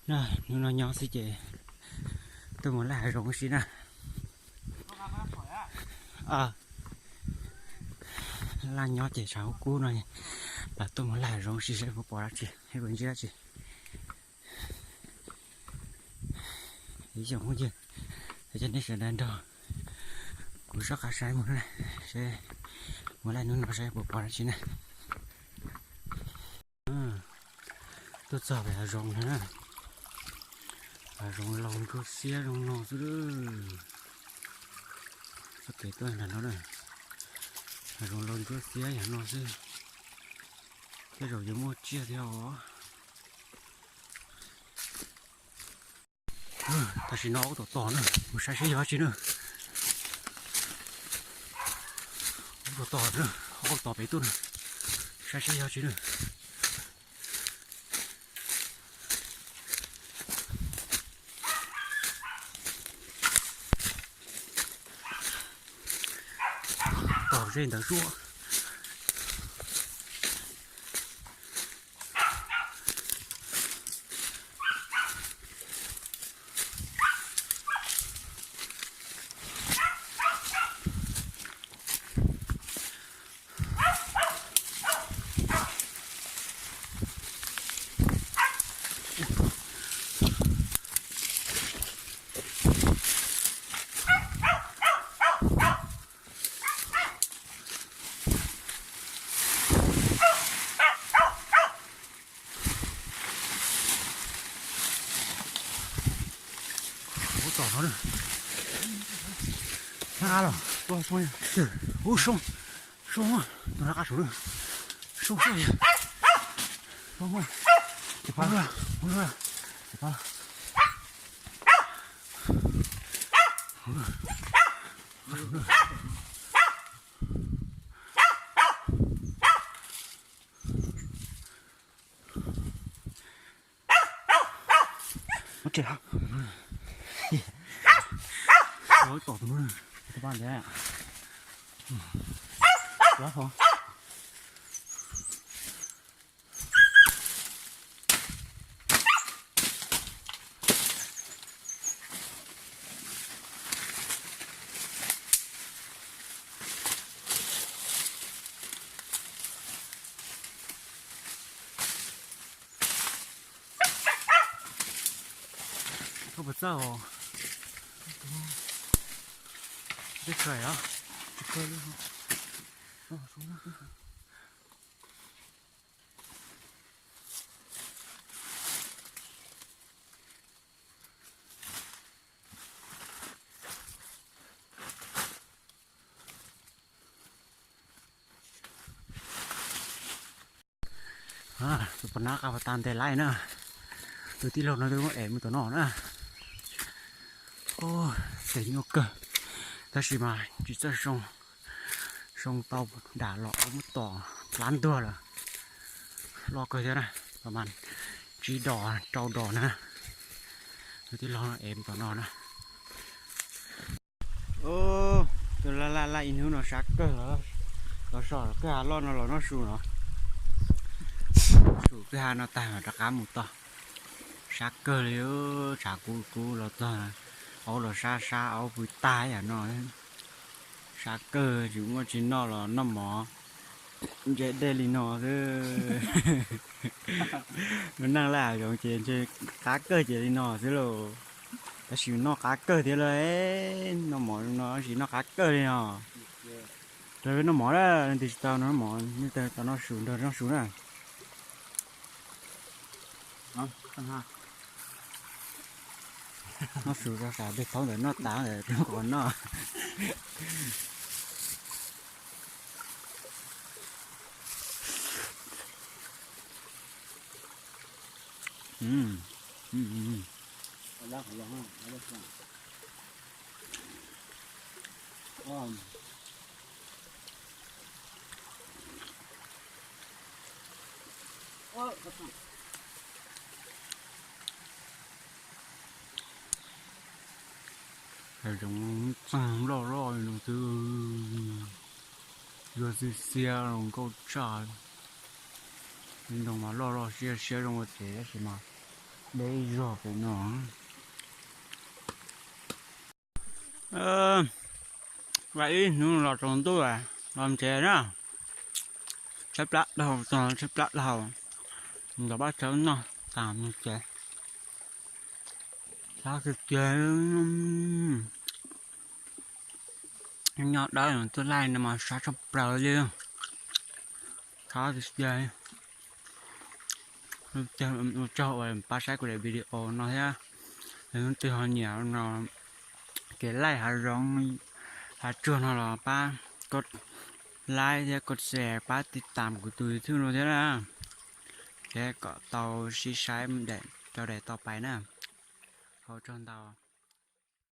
Hnub no nyob xwb ces tuaj mus laj hav zoov ua si na. Laj nyob ces tshav kub kub no, los tuaj mus laj hav zoov ua si seb puas pom dab tsi, puas ntsib dab tsi. Ib xyoos phooj ywg, coj nej sawv daws nrog kuv soj qab saib mus na, seb mus laj hnub no saib puas pom dab tsi na. Tuaj txog pem hav zoov no na. Hav zoov laug ntsuab xiab zoo no xwb. Txoj kev tuaj nram no na, hav zoov laug ntsuab xiab yam no xwb. Tej zaum yuav muaj tsiaj thiab os. Tam sim no ub tom tos na, mus saib seb yog dab tsi na. Ub tom tos na, ub tom pem tuaj na, saib seb yog dab tsi na. Tom ze ntawd suab. Ub tom no na. Ub soo, soo, tus nram qab saum na. Soo, soo, soo, Ua tsev, tom tus no, tus pab ntiav. Koj puas txawj os? Tsis tshua os. Tus poj nab qab pas tas ntes laij na. Tus tij laug no twb muab ev mus tom no na. Tes nyuaj kawg, tab sis mas tsis txawj soo, soo tau dam los muab tom plab ntuag lawm. Loj kawg thiab na, pas mas tsib dos rau dos na. Tus tij laug no ev mus tom no na. Tus laj laj laj ib hnub no sab kawg los, los so kwj ha loj no los noj su no. Su kwj ha no tag mas rov qab mus tod. Sab kawg li, tshav kub kub los txog, aub los sab sab, aub pw tag yam no. Sab kawg, tsis muaj tsis noj los noj mov ntse dej li no xwb. Mus neej laj hav zoov ces ntshe qab kawg ces li no xwb lauj. Tab sis noj qab kawg thiab lauj, noj mov no tab sis noj qab kawg li no. Rau peb noj mov na, leej twg tsis tau noj mov nej tau noj su nrog noj su na. Noj su rau sab peb thaub ntawd noj tas ntawd rau qhov noj. Hav zoov txeeg loj loj li no xwb, yuav xiab xiab los nkauj tshaj. Ntoo mas loj loj siab siab zoo ua tsev tab sis mas Deb zog pem no. Vaj ib hnub los tsaus ntuj los ntsev na. Tshaib plab dhau, tshaib plab dhau. Nrog pab tsaub noj tas mus tsev. Sab tiag tiag. Nyob dawb tuaj laij no mas sab tshaj plaws li. Sab tiag tiag. Ua tsaug uas pab saib kuv daim video no thiab. Yog leej twg ho nyiam no kev laij hav zoov hav tsuag no los pab kov like thiab kov share, pab tiv tam kuv tus YouTube no thiab na, thiab kom tau sib saib rau daim tau pais na. Ua tsaug ntau.